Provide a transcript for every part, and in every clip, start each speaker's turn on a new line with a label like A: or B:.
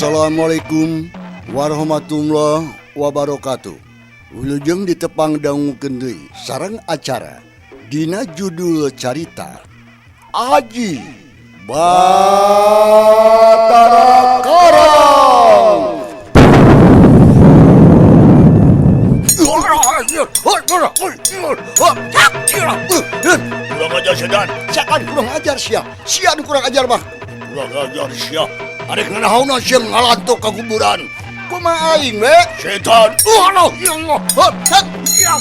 A: Assalamualaikum warahmatullahi wabarakatuh. Wilujeng ditepang dangukeun deui sareng acara dina judul carita Aji Batara Karang. Kurang ajar sedan. Siakan kurang ajar sia. Sia nu kurang ajar mah. Kurang ajar sia. Arek nganahauna sia ngalantok ka kuburan. Kumaha aing we? Setan. Allah ya Allah. Ya.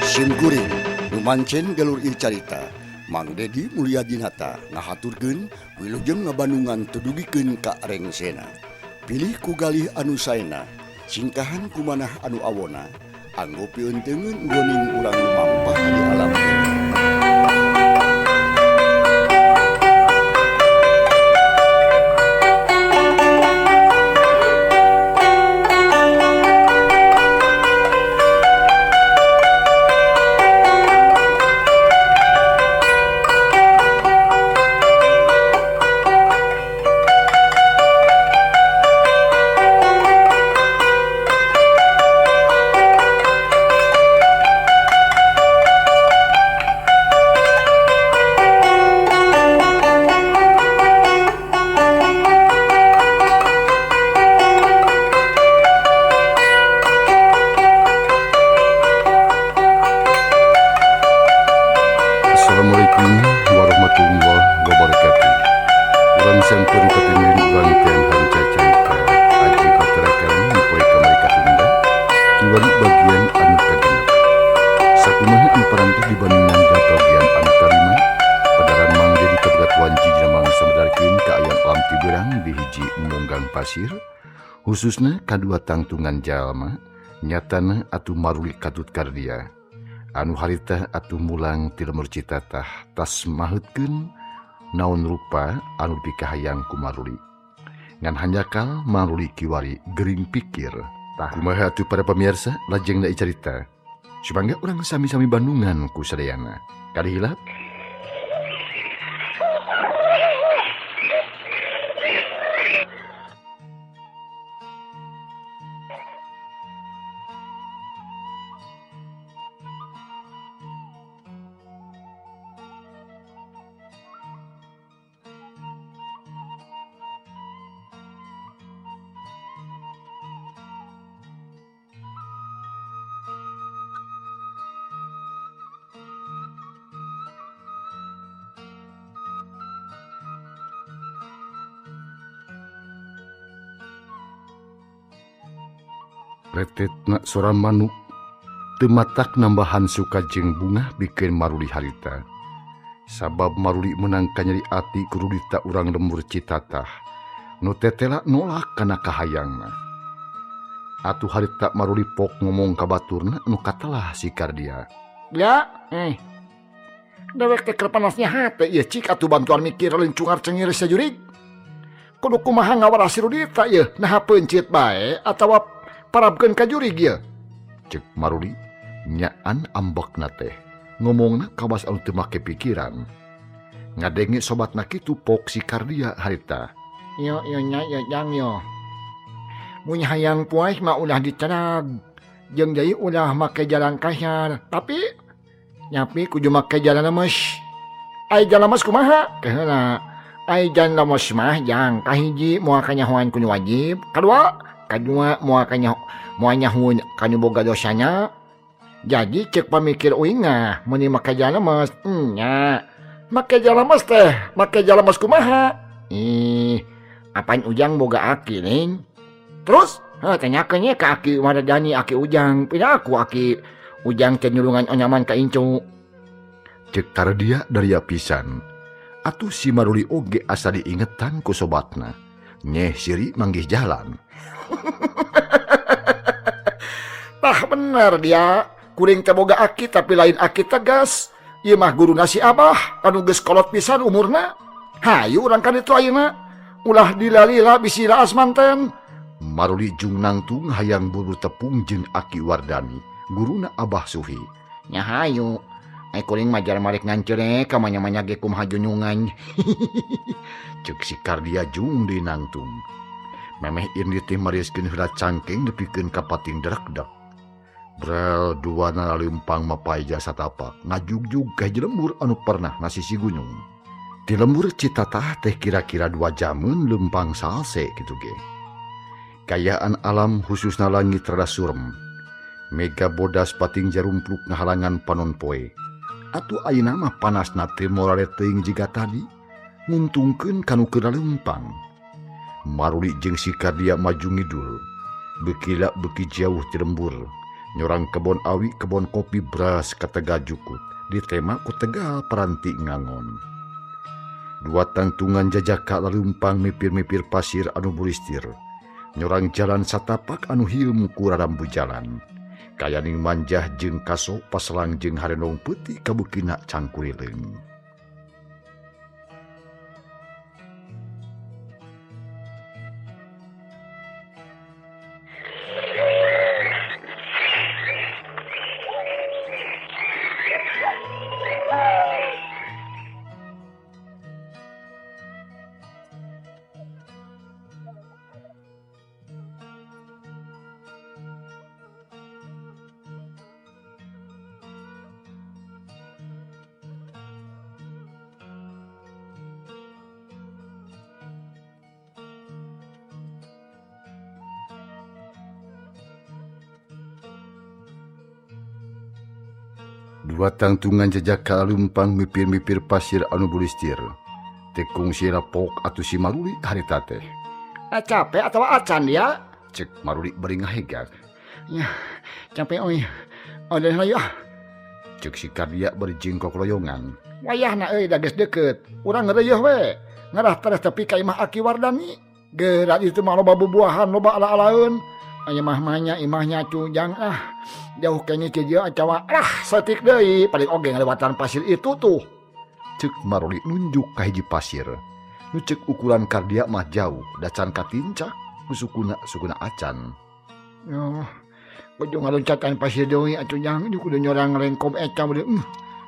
A: Sim kuring nu mancen galur ieu carita Mang Dedi Mulyadinata ngahaturkeun wilujeng ngabandungan teu dugikeun ka rengsena. Pilih ku galih anu saena, singkahan ku manah anu awona, anggo pieunteuneun goning urang lumampah di alam dunya.
B: Assalamualaikum warahmatullahi wabarakatuh. Urang sampun katinulin rangkaian hanca carita Aji Batara Karang poe kamari katunda kiwari bagian anu kagenep. Sakumaha anu parantos dibandingan dina bagian anu kalima, padaran Mang Dedi kabogat wanci dina mangsa medarkeun kaayaan alam tiberang di hiji monggang pasir, khususna kadua tangtungan jalma nyatana atuh maruli katut kardia. Anu harita atuh mulang ti lemur Citatah tas maheutkeun naon rupa anu dipikahayang ku Maruli. Ngan hanjakal Maruli kiwari gering pikir. Tah kumaha atuh para pemirsa lajengna ieu carita. Sumangga urang sami-sami bandungan ku sadayana. Kali hilap. Retetna sora manuk teu matak nambahan suka jeung bungah bikeun Maruli harita. Sabab Maruli meunang kanyeri ati ku rudita urang lembur Citatah nu tetela nolak kana kahayangna. Atuh harita Maruli pok ngomong ka baturna nu katelah si Kardia.
C: Ya, Dewek teh keur panasnya hate ieu cik atuh bantuan mikir lencungar cengir sajurig. Kudu kumaha ngawarah si Rudita ieu naha peuncit bae atawa parabkeun ka jurig ieu.
B: Cek Maruli nyaan ambekna teh ngomongna kawas anu teu make pikiran. Ngadenge sobatna kitu pok si Kardia harita.
C: Yo yo nya yo jang yo. Mun hayang puas mah ulah dicerag. Jeung deui ulah make jalan kasar, tapi nyapi kudu make jalan lemes. Ai jalan lemes kumaha? Keheula. Ai jalan lemes mah jang kahiji moal kanyahoan ku nu wajib, kadua moal kanyaho moal nyahoan ka nu boga dosana. Jadi cek pamikir uing mah meuni make jalan lemes, nya. Make jalan lemes teh, make jalan lemes kumaha? Ih, apan Ujang boga aki ning? Terus, heuh tanyakeun ye ka aki Wardani aki Ujang, pina aku aki Ujang teh nyulungan onyaman ka incu.
B: Cek Kardia daria pisan. Atuh si Maruli oge asa diingetan ku sobatna. Nyeh siri manggih jalan.
C: Tah bener dia, kuring teh boga aki tapi lain aki tegas. Ieu mah guruna si Abah anu geus kolot pisan umurna. Hayu urang ka ditu ayeuna. Ulah dilalila bisi raas manten.
B: Maruli jung nangtung hayang buru tepung jeung Aki Wardani, guruna Abah Suhi.
C: Nya hayu. Ai kuring mah jalma rek ngancerek ka manya-manya ge kumaha junyungan.
B: Ceuk si Kardia jung deui nangtung. Memeh indit teh marieskeun heula cangkeng nepikeun ka pating drekdek. Brel duana leumpang mapay satapak ngajugjug ka hiji lembur anu pernah na sisi gunung. Ti lembur Citatah teh kira-kira 2 jameun leumpang salse kitu ge. Kayaan alam khususna langit rada surem. Mega bodas pating jarumpluk ngahalangan panon poe. Atuh ayeuna mah panasna teh morale teuing jiga tadi, nguntungkeun kanu keur leumpang. Maruli jeung si Kardia maju ngidul. Beuki lak beuki jauh ti lembur. Nyorang kebon awi, kebon kopi beras ka Tegal jukut, ditema ku Tegal paranti ngangon. Dua tangtungan jajaka laleumpang mipir-mipir pasir anu bulistir. Nyorang jalan satapak anu hieum ku rarambu jalan. Kayaning manjah jeung kaso paselang jeung harendong peutik kabukina cangkurileung. Dua tangtungan jejaka lumpang mipir-mipir pasir anu bulistir. Tekung si rapok atuh si Maruli harita teh.
C: Capek atau acan dia?
B: Cek Maruli bari ngahegar.
C: Ya, capek euy. Udah hayu ah.
B: Cek si Kardia bari jengkok loyongan.
C: Wayahna euy da geus deukeut. Urang ngeureuh we. Ngarah terus tepi ka imah Aki Wardani. Geura itu mah loba bubuahan, loba ala-alaeun. Aya mah manya imahnya cujang ah. Jauh kayaknya cieu acawa ah setik deui paling oge ngalewatan pasir itu tuh.
B: Cek Maruli nunjuk ka hiji pasir. Nu cek ukuran Kardia mah jauh, da can katincak ku sukuna sukuna acan.
C: Yo, kudu ngaloncatan pasir deui atuh jang, kudu nyorang rengkom eta deui.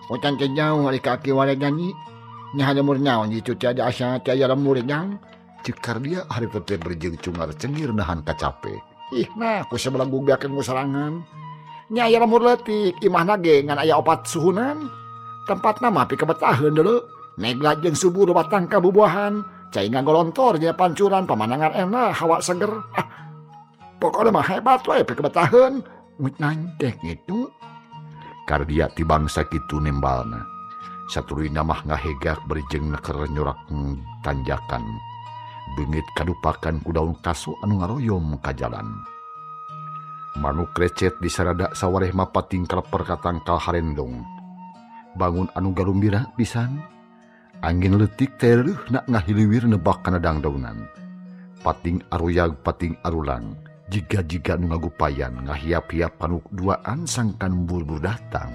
C: Ocan teh jauh ari ka Aki Wardani. Nya lemur naon ditu teh ada asa teh aya lemur jang.
B: Cek Kardia hari teh berjeng cungar cengir nahan kacape.
C: Ih, nah, ku sebelenggu beakeun ku sarangan. Nya aya lemur leutik, imahna ge ngan aya 4 suhunan. Tempatna mah pikabetaheun deuleu. Negla jeung subur loba tangka bubuahan. Cai ngagolontor nya pancuran pamandangan enak, hawa seger. Ah, pokona mah hebat we pikabetaheun. Ngut nanteh kitu.
B: Kardia ti bangsa kitu nembalna. Satuluyna mah ngahegak bari jeung neker nyorak tanjakan. Beungit kadupakan ku daun kaso anu ngaroyom ka jalan. Manuk recet disarada sawareh mapating kaleper ka tangkal harendong. Bangun anu garumbira pisan. Angin leutik teh leuhna ngahiliwir nebak kana dangdaunan. Pating aruyag pating arulang, jiga-jiga nu ngagupayan ngahiap-hiap panuk duaan sangkan burbur datang.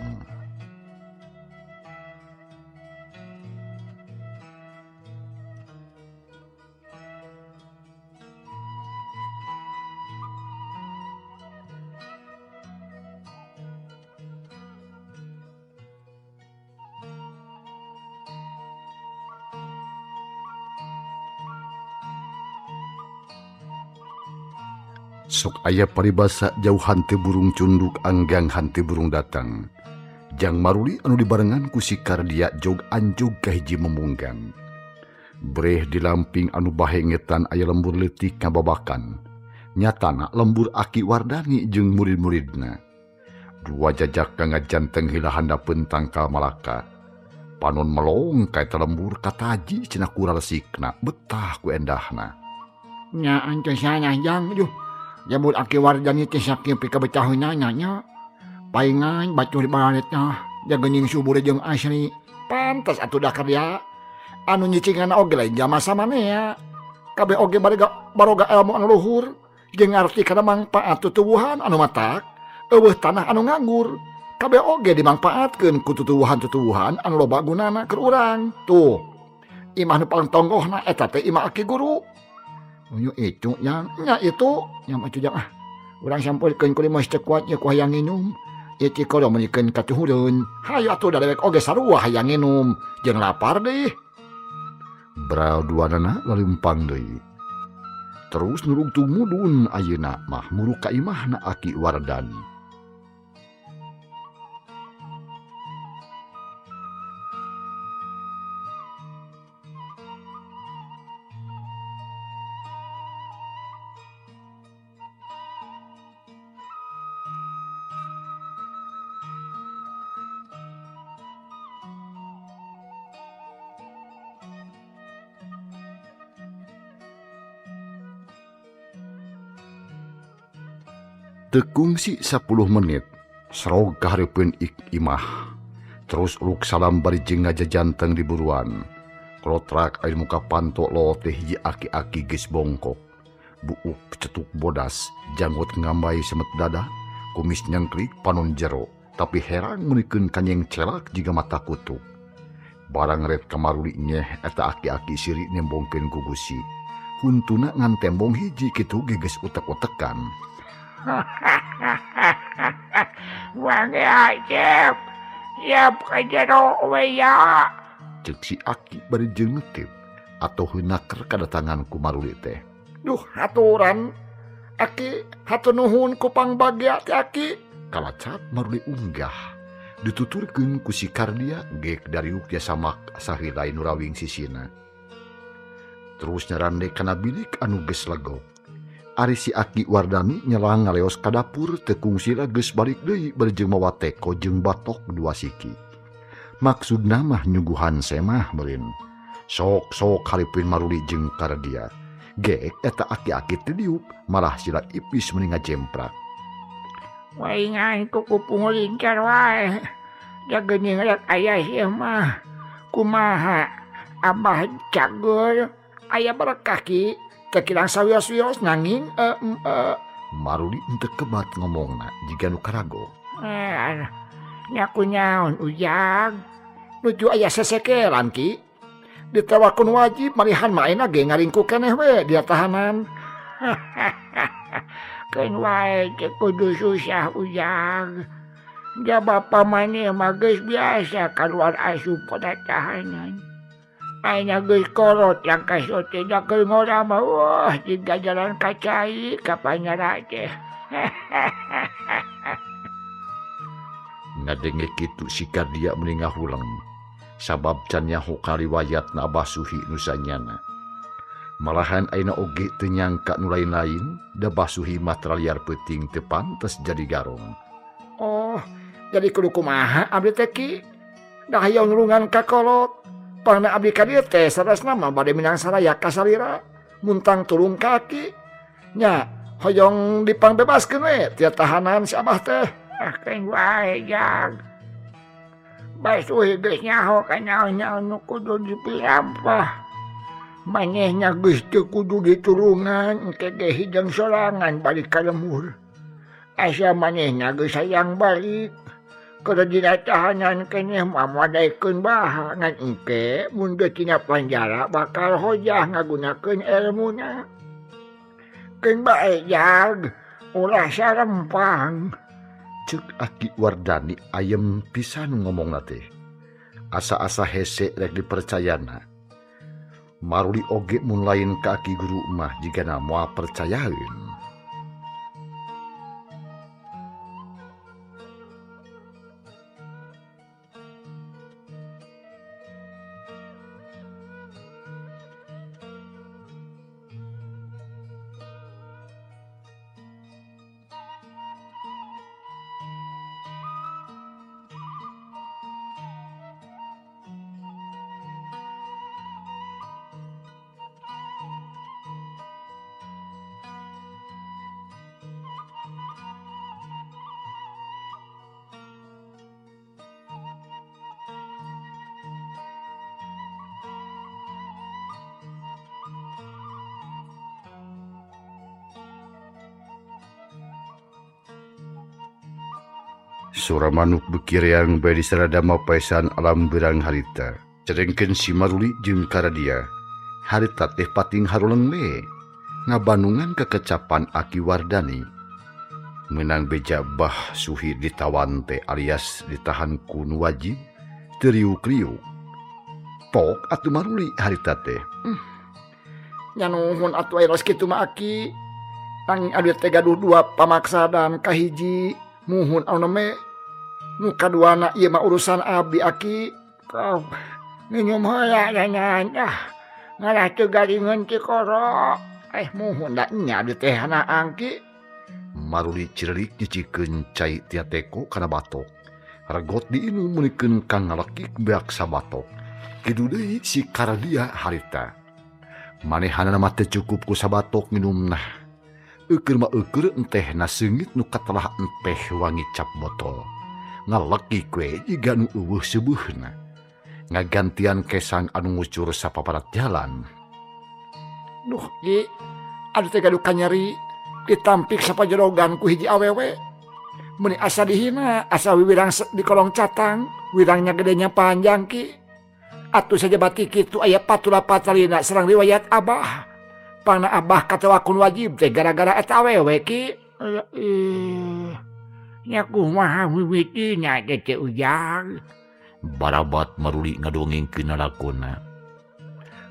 B: Sok aya paribasa jauh hante burung cunduk anggang hante burung datang. Jang Maruli anu dibarengan ku si Kardia jog anjog ka hiji memunggan. Breh di lamping anu bahengetan aya lembur leutik ngababakan. Nyatana lembur Aki Wardani jeung murid-muridna. Dua jajak ngajanteng heula handapeun tangkal malaka. Panon melong ka eta lembur kataji cenah ku ralesikna betah ku endahna.
C: Nya ancoy sanah jang juh. Jabut Aki Wardani teh sakieu pikabetaheunna nya. Paingan batur baletna jagening subur jeung asri. Pantes atuh da karya. Anu nyicingan oge lain jalma samanea. Kabeh oge baroga ilmu anu luhur jeung ngarti kana mangpaat tutuwuhan anu matak, eueuh tanah anu nganggur. Kabeh oge dimangpaatkeun ku tutuwuhan-tutuwuhan anu loba gunana keur urang. Tuh. Imah nu pangtonggohna eta teh imah Aki Guru. Nuyu itu yang nya itu yang atuh jang ah. Urang sampurkeun kuring mah teu kuat nya ku hayang nginum. Ieu cikoro meunikeun katuhureun. Hayu atuh da dewek oge sarua hayang nginum jeung lapar deui.
B: Bral duanana lalempang deui. Terus nurugtung mudun ayeuna mah muruk ka imahna Aki Wardani. Tekungsi 10 menit serog kahareupeun imah terus uruk salam bari jeung ngajajanteng di buruan klotrak air muka panto lo teh hiji aki-aki geus bongkok buuk cetuk bodas janggot ngambai semet dada kumis nyangkrik panon jero tapi herang meunikeun kanyeng celak jiga mata kutu barang ret kamaruli nyeh eta aki-aki siri nembongkeun gugusi huntuna ngan tembong hiji kitu ge geus utek-utekan.
D: Wangi ajep yap ka jero we ya.
B: Ceuk si aki bari jeung ngetip atau heunaker kadatangan ku Maruli teh.
C: Duh haturan aki hatur nuhun ku pangbagya teh aki.
B: Kalacat Maruli unggah dituturkeun ku si Kardia gek dariuk jasa mak sahilai nu rawing sisina. Terus nyarande kana bilik anu geus legok. Ari si Aki Wardani nyelang ngaleos ka dapur teu kungsina geus balik deui bari jeung mawa teko jeung batok dua siki. Maksudna mah nyuguhan semah meureun. Sok-sok hareupeun Maruli jeung Kardia. Geek eta aki-aki teu diuk malah sila ipis meuni ngajemprak.
D: Waingan ku kupung lincar wae. Da geuning rek aya ieu mah. Kumaha Abah cager
C: aya berkah ki. Tekilang sawios-wios nanging
B: Maruli henteu kebat ngomongna jiga nu karago.
D: Nya kunyaon ujang
C: nuju aya sesekelan ki. Ditawakun wajib malihan maena ge ngaringku keneh we dia tahanan.
D: Keun wae teu kudu susah ujang. Da bapa maneh mah geus biasa kaluar asup kana tahanan. Aina geus kolot langkah sote da keur ngora mah wah jiga jalan ka cai ka panyara teh.
B: Ngadenge kitu si Kardia meuni ngahuleng sabab can nyaho kariwayatna Abah Suhi nu sanyana. Malahan ayeuna oge teu nyangka nu lain-lain da Abah Suhi mah traliar peuting teu pantes jadi garong.
C: Oh, jadi kudu kumaha abdi teh ki? Da hayang nulungan ka kolot. Pangna abdi ka dieu teh saresna mah bade minang saraya ka salira muntang tulung kaki nya hoyong dipangbebaskeun we tia tahanan si Abah teh.
D: Ah keun wae jang. Basuhi geus nyaho ka naon-naon nu kudu dipirampah. Manehna geus teu kudu ditulungan engke ge hideng sorangan balik ka lembur. Asa manehna geus hayang balik. Kalau dina tahanan keneh mah modaikeun baha ngan engke mun geus tina panjara bakal hojah ngagunakeun elmuna. Keun bae jag ulah sarempang.
B: Ceuk Aki Wardani ayem pisan ngomongna teh. Asa-asa hese rek dipercayana. Maruli oge mun lain ka aki guru mah jigana moal percayaeun. Sora manuk bekireang bae disaradama paesan alam beurang harita. Cerengkeun si Maruli jeung Karadia. Harita teh pating haruleng we. Ngabandungan kekecapan Aki Wardani. Menang beja bah Suhi ditawan teh alias ditahan ku nu wajib teu riuk-riuk. Pok atuh Maruli harita teh.
C: Nya nuhun atuh aya kitu mah aki. Nanging abdi teh gaduh dua pamaksadan kahiji muhun anu neme. Nu kaduana ieu mah urusan abdi aki.
D: Kau minum heula dangan ah ngalah teu garingeun ti koro.
C: Muhun da nya abdi teh hanaang ki.
B: Maruli cirelik nyicikeun cai tia teko kana batok. Regot diinum meunikeun kang ngalekik beak sabatok. Kitu deui si Kardia harita. Manehanana mah teu cukup ku sabatok nginumna. Eukeun mah eukeun entehna seungit nu katelah enteh wangi cap botol. Ngalekik we jiga nu eueuh seubeurna. Ngagantian kesang anu ngucur sapaparat jalan.
C: Duh ki, abdi teh gaduh kanyeri ditampik sapajerogan ku hiji awewe. Meuni asa dihina, asa wiwirang di kolong catang, wirangnya gedenya panjang ki. Atuh sajabati kitu aya patula patalina sareng riwayat abah. Pangna abah katewakun wajib teh gara-gara eta awewe ki.
D: Nya kumaha mimitina teh teh Ujang.
B: Barabat Maruli ngadongengkeun lalakonna.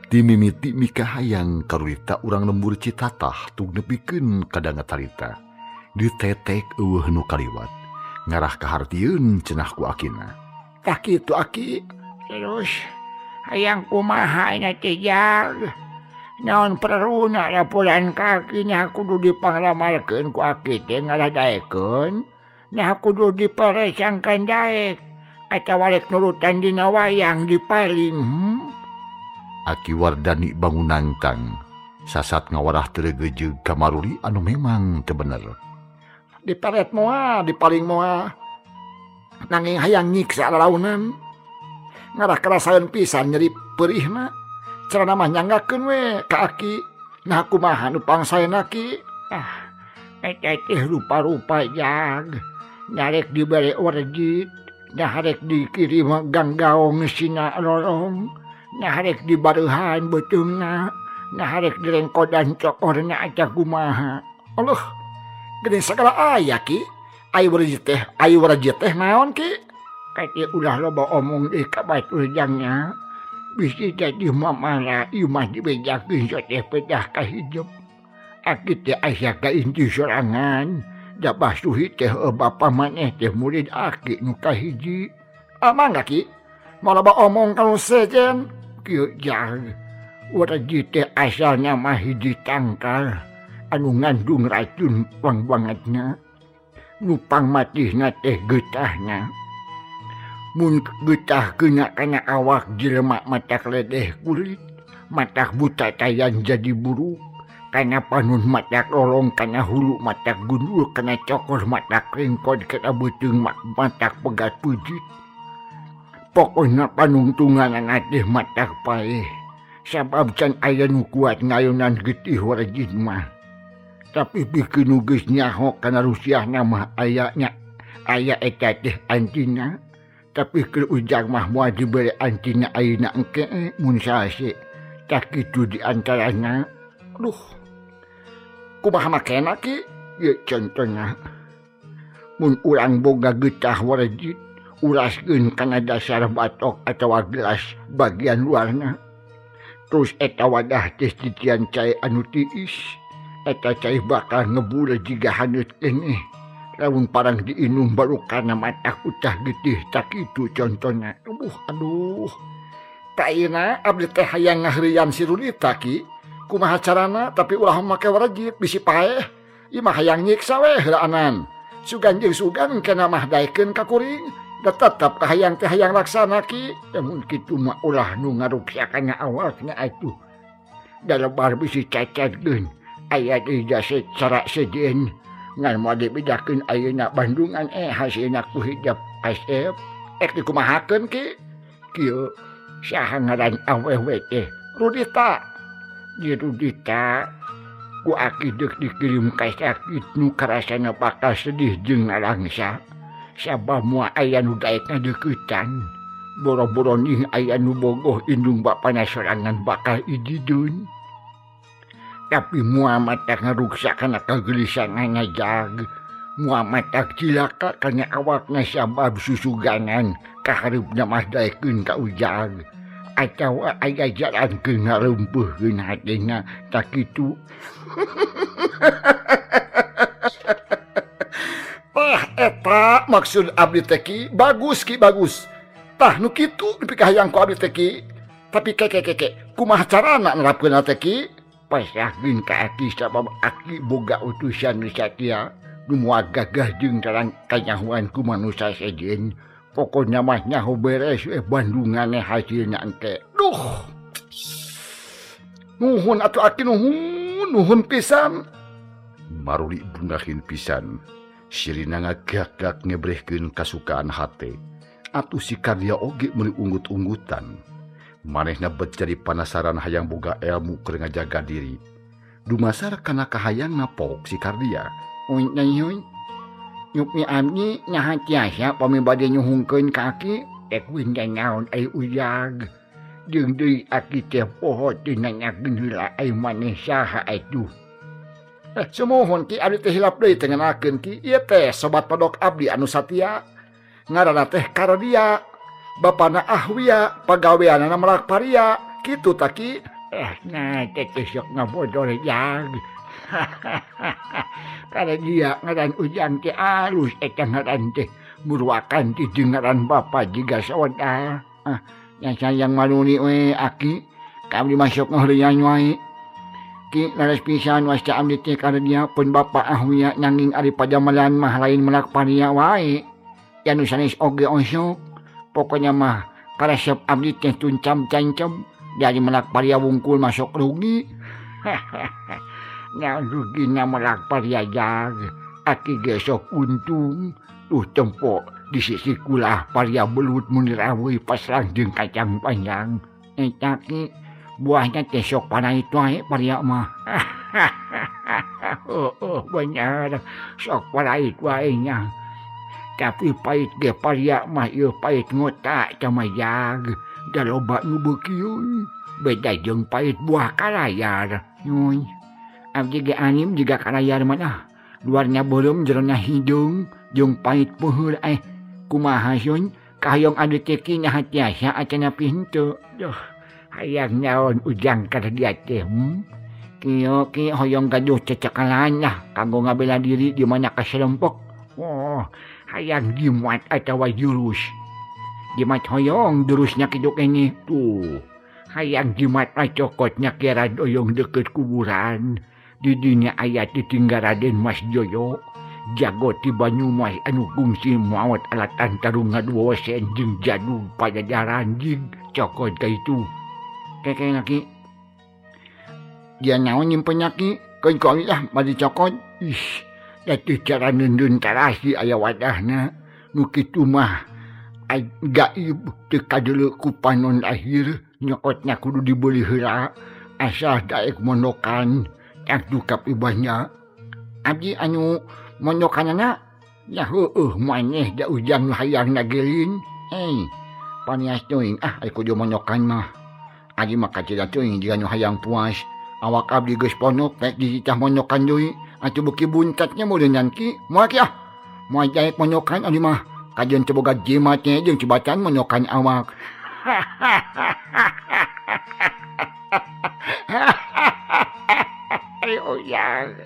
B: Ti mimiti mikahayang karurita urang lembur Citatah tug nepikeun ka dangatarita. Ditetek eueuh nu kaliwat. Ngarah kahartieun cenah ku akina.
C: Tah kitu aki.
D: Terus hayang kumaha nya teh Jang? Naon perluna laporan kaki nya kudu dipanglamarkeun ku aki teh ngarah daekeun. Nya kudu diperesangkan daek. Atawa rek nurutan dina wayang dipaling.
B: Aki Wardani bangun nangtang. Sasat ngawarah teu ka Maruli anu memang teu bener.
C: Diparet moal, dipaling moal. Nanging hayang nyiksa lalaunan. Ngarah karasaeun pisan nyeri peurihna. Carana mah nyanggakeun we ka aki. Nah kumaha nu pangsaena ki?
D: Ah, eta teh rupa-rupa Jang. Narek dibere warjit, nah rek dikirim ganggaong sina lorong, nah rek dibareuhan beuteungna, nah rek direngkodan cokorna acah kumaha.
C: Allah, geuning sagala aya ki. Ayo warjit teh naon ki?
D: Kati ulah loba omong deui ka batur Jangnya. Bisi jadi mamala ieu mah dibejakeun teh pedah ka hidup. Aki teh aya ka inti sorangan. Da Basuhi teh bapa maneh teh murid aki nu kahiji.
C: Mangga ki? Moal loba omong ka nu sejen.
D: Kieu Jang. Warji teh asalna mah hiji tangkal anu ngandung racun pangbangetna. Nu pangmatihna teh getahna. Mun getah kena kana awak jelema matak ledeh kulit, matak buta tayan jadi buruk. Kana panun matak lolong, kana hulu matak gundul, kana cokor matak ringkod, kana beuteung matak pegat pujit. Pokona panungtungan teh matak paeh. Sabab can aya nu kuat ngayunan getih warjit mah. Tapi pikeun nu geus nyaho kana rusiahna mah aya nya aya eta teh antina. Tapi keur Ujang mah moal dibere antina ayeuna engke mun salse. Tah kitu di antarana.
C: Aduh. Kumaha makena ki?
D: Ieu contohna. Mun urang boga getah warjit, uraskeun kana dasar batok atawa gelas bagian luarna. Terus eta wadah teh cician cai anu tiis. Eta cai bakal ngebul jiga haneut keneh. Lamun parang diinum baru kana matak utah getih tak kitu contohna.
C: Aduh. Taina abdi teh hayang ngaheureuyan si Rudita ki. Kumaha carana tapi ulah make warjit bisi paeh. Ieu mah hayang nyiksa we heulaanan. Sugan jeung sugan kana mah daekeun ka kuring. Da tetep kahayang teh hayang laksana ki.
D: Lamun kitu mah ulah nu ngaruksakanna awakna atuh. Da lebar bisi cacatkeun. Aya deui jasa cara sejen. Ngan moal dibedakeun ayeuna Bandungan hasilna ku hijab asep.
C: Ek dikumahakeun ki?
D: Kieu saha ngaran awewe teh?
C: Rudita.
D: Di Rudita ku aki deuk dikirim ka sakit nu karasana bakal sedih jeung ngalangsa. Sabab moal aya nu daek ngadeuketan. Boro-boro nih aya nu bogoh indung bapana sorangan bakal ijidun. Tapi moal matak ngaruksa kana kagelisanana Jag. Moal matak cilaka kana awakna sabab susuganan kahareupna mah daekeun ka Ujang. Atawa aya jalan keur ngareumpeuhkeun hatena tak kitu.
C: Tah eta maksud abdi teh Ki, bagus Ki bagus. Tah nu kitu dipikahayang ku abdi teh Ki. Tapi keke kumaha carana nerapkeunna teh Ki?
D: Pasrahkeun ka aki sabab aki boga utusan nu satia nu moal gagah jeung tarang kanyahoan ku manusa sejen. Pokona mah nyaho beres we bandungane hasilna engke.
C: Duh. Nuhun atuh aki nuhun, nuhun pisan.
B: Maruli bungahin pisan. Sirina ngagak-gak ngebrehkeun kasukaan hate. Atuh si Kardia oge meuli unggut-unggutan. Manehna bet jadi panasaran hayang boga ilmu keur ngajaga diri. Dumasar kana kahayangna pok si Kardia.
C: Uy uy. Nyupmi abdi naha tiasa pami bade nyuhungkeun ka aki
D: rek winda naon ai Ujang. Jeung deui aki teh poho teu nanyakeun heula ai maneh saha atuh.
C: Sumuhun Ki abdi teh hilap deui teh ngenakeun Ki. Ieu teh sobat podok abdi anu satia. Ngaranna teh Kardia. Bapana Ahwia, pagaweanana melak paria. Kitu ta Ki.
D: Nah teh sok ngabodor Jang. Karena dia ngaran Ujang teh alus eta ngaran teh murwakan teh jeung ngaran bapa jiga saoda.
C: Ah, nya sayang maruli we aki. Ka abdi mah sok ngaheureyan wae. Ki leres pisan wasta abdi teh Kardia pun bapa Ahwia nanging ari pajamalan mah lain melak paria wae. Ya nu sanes oge osok. Pokoknya mah karesep abdi teh tuncam cancem dari melak paria wungkul masuk rugi.
D: Nya rugina melak paria Jang. Aki ge sok untung. Tuh tempo di sisi kulah paria belut mun diraweuy pasrang jeung kacang panjang.
C: Eta Ki buahnya teh sok panait wae paria mah.
D: Oh, bener sok panait wae nya. Tapi pait ge paria mah ieu pait ngota sama Jang. Da loba nu beukieun. Beda jeung pait buah kalayar.
C: Nyuy. Abdi ge anim jiga kalayar mah dah. Luarnya beureum jerona hideung jeung pait peuheur kumaha sun kahayong abdi teh Ki naha tiasa atanapi henteu.
D: Duh, hayang naon Ujang Kardia teh?
C: Kieu Ki hoyong gaduh cecekalan lah kanggo ngabela diri di mana kaserempok.
D: Oh, hayang jimat atawa jurus.
C: Jimat hoyong jurusnya kitu keneh.
D: Tuh, hayang jimat mah cokotnya kira doyong deket kuburan. Di dinya aya titinggal Raden Mas Joyo. Jago ti Banyumas anu kungsi maot alatan tarung ngaduosen jeung jadug pajajaran jig cokot ka itu.
C: Keke laki. Dia naon nyimpen ki? Keun ku abdi ah bade cokot.
D: Ih, da teu cara neundeun tarasi aya wadahna. Nu kitu mah gaib teu kadeuleu ku panon lahir, nyokotna kudu dibeuli heula. Asal daek mondokan. Tangtu kapibahnya.
C: Abdi anu mondokanana
D: ya heueuh maneh da Ujang nu hayang nagelin.
C: Panias teuing ah ai kudu mondokan mah. Abdi mah kacida teuing jiga nu hayang puas. Awak abdi geus ponok rek dititah mondokan deui. Atuh beuki buntatnya meureunnan Ki. Moal Ki ah. Moal daek mondokan abdi mah. Kajeun teu boga jimat nya jeung cibatan mondokan awak.
D: Ujang.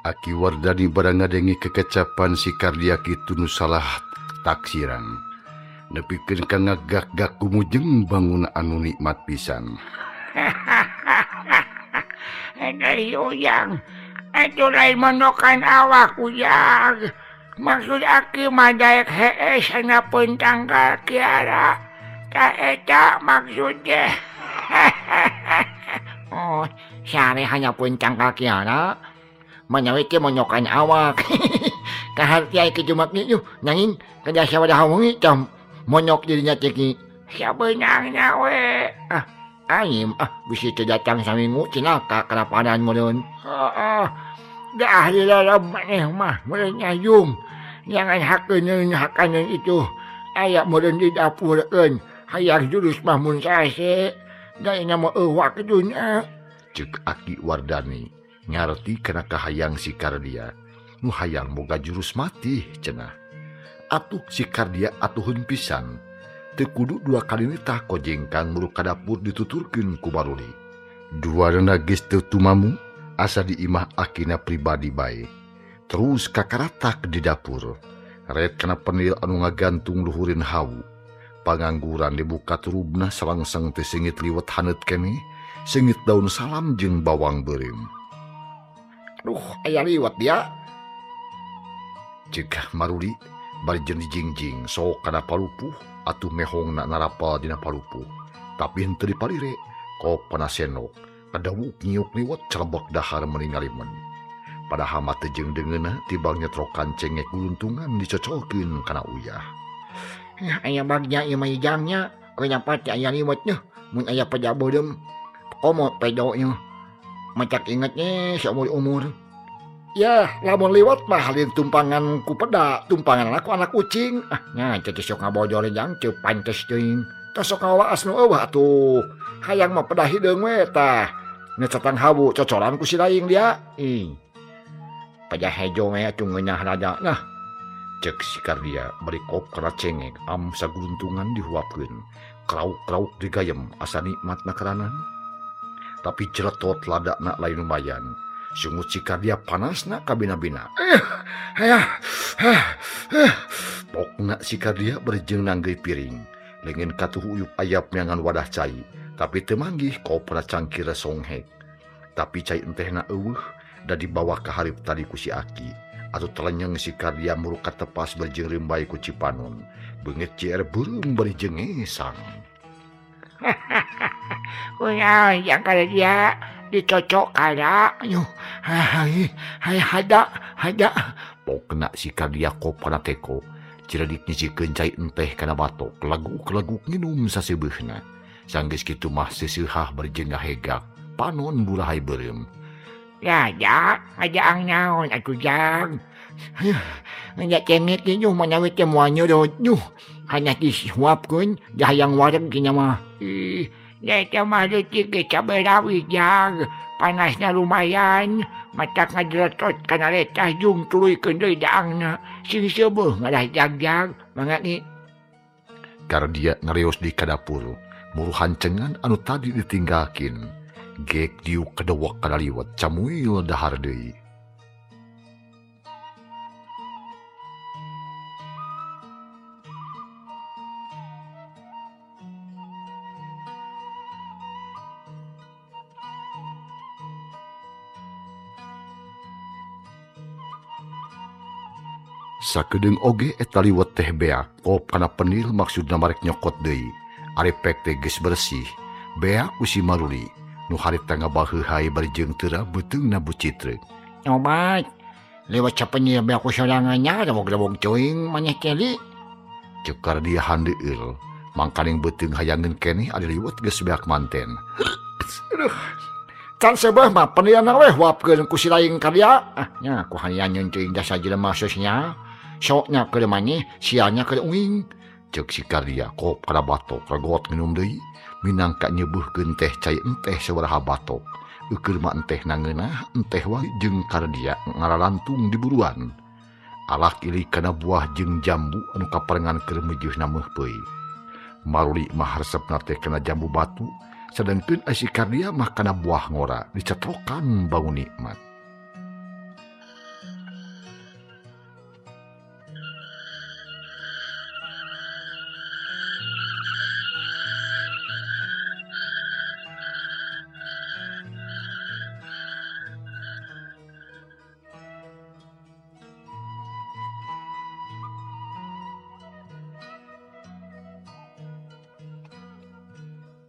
B: Aki Wardani barang ngadenge kekecapan si Kardia kitu nu salah taksiran. Nepikeun ka ngagak-gak kumujeng bangun anu nikmat pisan.
D: Dari Ujang, atuh lain mondokan awak Ujang. Maksud aki mah daek hees hanapeun tanggal kiara. Ta eta maksud teh. Oh, sare hanya pun cangkal kiara. Manyawe teh monyokan awak. Kaharti ai ke Jumat ni yuh nanging kada sabaraha wengi tah monyok dirinya teh ki. Sabeunangna we. Ah, anyim ah bisi teu datang saminggu cilaka kalaparan meureun. Heeh. Da ahli lalab maneh mah meureun nyayung. Jangan hakeun hakaneun itu. Aya meureun di dapurkeun. Hayang jurus mah mun sase. Da nya mah euwak dunya.
B: Ceuk Aki Wardani ngarti kana kahayang si Kardia. Nu hayang boga jurus mati cenah. Atuh si Kardia atuhun pisan. Teu kudu dua kali nitah kojengkang muruk ka dapur dituturkeun ku Maruli. Duarana geus teu tumamu asa di imah akina pribadi bae. Terus kakaratak di dapur. Ret kana penil anu ngagantung luhurin hawu. Pangangguran dibuka turubna salangsang teh seungit liwet haneut keneh, seungit daun salam jeung bawang beureum.
C: Aduh, aya liwet dia.
B: Cegah Maruli bari jeung dijingjing sok kana palupuh atuh mehongna narapal dina palupuh. Tapi henteu dipalire, kop kana senok, kadawuk nyiuk liwet celebek dahar meuni ngalimen. Padahal mah teu jeung deungeunna tibang nyetrokan cengek guluntungan dicocolkeun kana uyah.
C: Aya bagja ieu mah ijangnya, kenapa teh aya liwet nyeuh mun aya peja beureum. Komo pedo nyeuh. Macak ingetnya seumur-umur. Ya, lamun liwat mah lain tumpangan ku peda, tumpangan ku anak kucing. Ah, nya teh sok ngabojor jang teu pantes teuing. Tah sok ngawaas nu eueuh atuh. Hayang mah peda hideung we tah. Ngecetang hawu cocolan ku si laing dia. Ih. Peda hejo we atuh ngeunah rada. Nah,
B: Cek si Kardia bari kop kana cengek am saguluntungan dihuapkeun. Krauk-krauk digayem asa nikmat nakaranan. Tapi celetot ladakna lain lumayan. Sungut si Kardia panasna kabina-bina. Pokna si Kardia berjeng nanggeuy piring. Lengan katuh uyup ayap neangan wadah cai. Tapi teu manggih kopna cangkir songhek. Tapi cai entehna eueuh da dibawa ka hareup tadi ku si Aki. Atuh telenyeng si Kardia muruk katepas berjeng reumbai ku Cipanon. Beungeut cier beureum bari jeung ngesang.
D: Kunaon jang Kardia dicocok kana
C: nyuh. Hai hai hada hada.
B: Pokna si Kardia kop kana teko. Ciredik nyicikeun cai enteh kana batok. Laguk-laguk nginum saseubeuna. Sanggeus kitu mah seuseuhah bari jeung ngahegak. Panon burahai beureum.
D: Ya ja, ngajaang naon atuh jang.
C: Ngajak cengek nyuh manawi teh moal nyurut nyuh. Hanya disuapkeun jahayang wareg nya mah.
D: Ih, eta mah leutik ge cabe rawit jang. Panasna lumayan, matak ngajeletot kana letah jung tuluykeun deui daangna. Sing seubeung ngalah jagjag, mangga ni.
B: Kardia ngareos di ka dapur, muruhan cengan anu tadi ditinggalkeun. Gek diuk kadewek kana liwet camuil dahar deui. Sakedeung oge eta liwet teh beak kop kana penil maksudna marek nyokot deui. Ari pek teh geus bersih, beak ku si Maruli. Nu harita ngabaheuhai bari jeung teura beuteungna bucitreuk.
C: Obat, lewat capenil beak ku sorangannya rewog-rewog teuing maneh teh.
B: Ceuk Kardia handeueul, mangkaning beuteung hayangeun keneh ari liwet geus beak manten.
C: Aduh. Can seubeuh mah penilna we huapkeun ku si laing Kardia. Ah, nya ku hayangeun teuing jasa jelema sosnya. Soknya keur maneh, sialnya keur uing.
B: Ceuk si Kardia kop kana batok regot nginum deui. Minangka nyeubuhkeun teh cai enteh sabaraha batok. Eukeun mah enteh nangeunah, enteh wae jeung Kardia ngaralantung di buruan. Alak ilik kana buah jeung jambu anu kaparengan keur meujeuna meuhpeuy. Maruli mah resepna teh kana jambu batu, sedangkeun si Kardia mah kana buah ngora dicetrokan bau nikmat.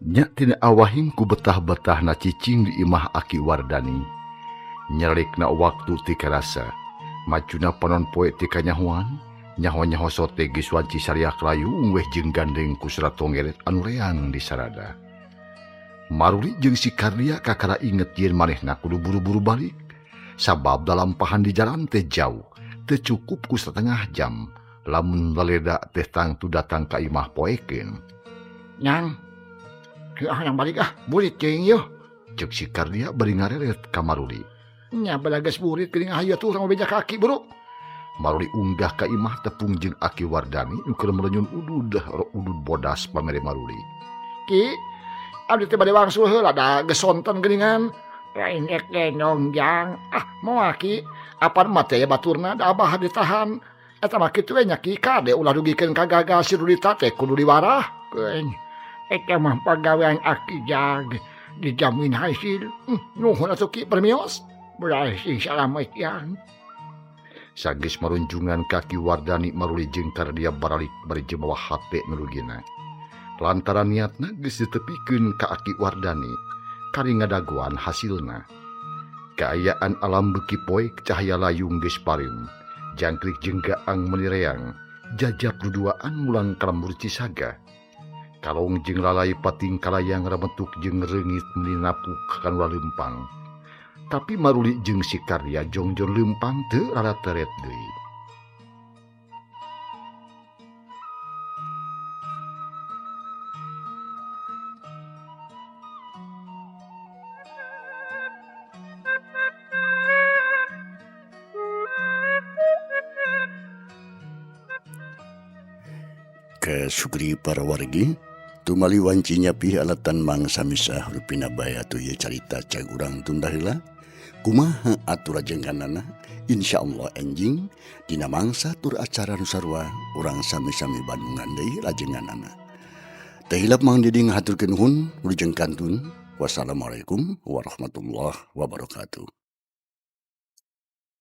B: Nya tina awahing ku betah-betahna cicing di imah Aki Wardani. Nyerikna waktu ti karasa. Majuna panon poe ti kanyahoan, nyaho-nyaho sote geus wanci sariak layung weh jeung gandeng ku surat tonggeret anu reang di sarada. Maruli jeung si Kardia kakara inget yen manehna kudu buru-buru balik. Sabab dalampahan di jalan teh jauh, teu cukup ku setengah jam. Lamun laleda teh tangtu datang ka imah poekeun.
C: Nyang, ah yang balik ah, burit cing yo.
B: Cek si Kardia bari ngareret ka Maruli.
C: Nya balagas burit geuning hayu atuh urang beja kaki buru.
B: Maruli unggah ka imah tepung jeung Aki Wardani nu keur melenyun udud udud bodas pamere Maruli.
C: Ki, abdi teh bade wangsul heula da geus sonten geuningan.
D: Lain rek genong jang.
C: Ah, moal Ki, apan mah teh baturna da abah ditahan. Eta mah kitu we nya Ki, kade ulah dugikeun ka gagal si Rudita teh kudu diwarah.
D: Keun, eta mah pagawean Aki jag, dijamin hasil.
C: Nuhun atuh Ki permios.
D: Berhasil salamet jang.
B: Sageus marunjungan ka Ki Wardani Maruli jeung Kardia baralik bari jemawa hate nu rugina. Lantaran niatna geus ditepikeun ka Aki Wardani, kari ngadagoan hasilna. Kaayaan alam beuki poek cahaya layung geus pareum. Jangkrik jeung gaang menireang, jajap duduaan mulang ka lembur Cisaga. Kalong jeung lalai pating kalayang rametuk jeung reungit meuni napuk kana leumpang. Tapi Maruli jeung si Karya jongjon leumpang teu rarateret deui.
A: Kasukri para wargi, tumali wanci nyapi alatan mangsa misah rupina bae atuh ieu carita cag urang tunda heula. Kumaha atur rajengkanana? Insyaallah enjing dina mangsa tur acara nu sarua urang sami-sami bandungan deui rajenganana. Teu hilap Mang Didi ngahaturkeun nuhun, wilujeng kantun. Wassalamualaikum warahmatullahi wabarakatuh.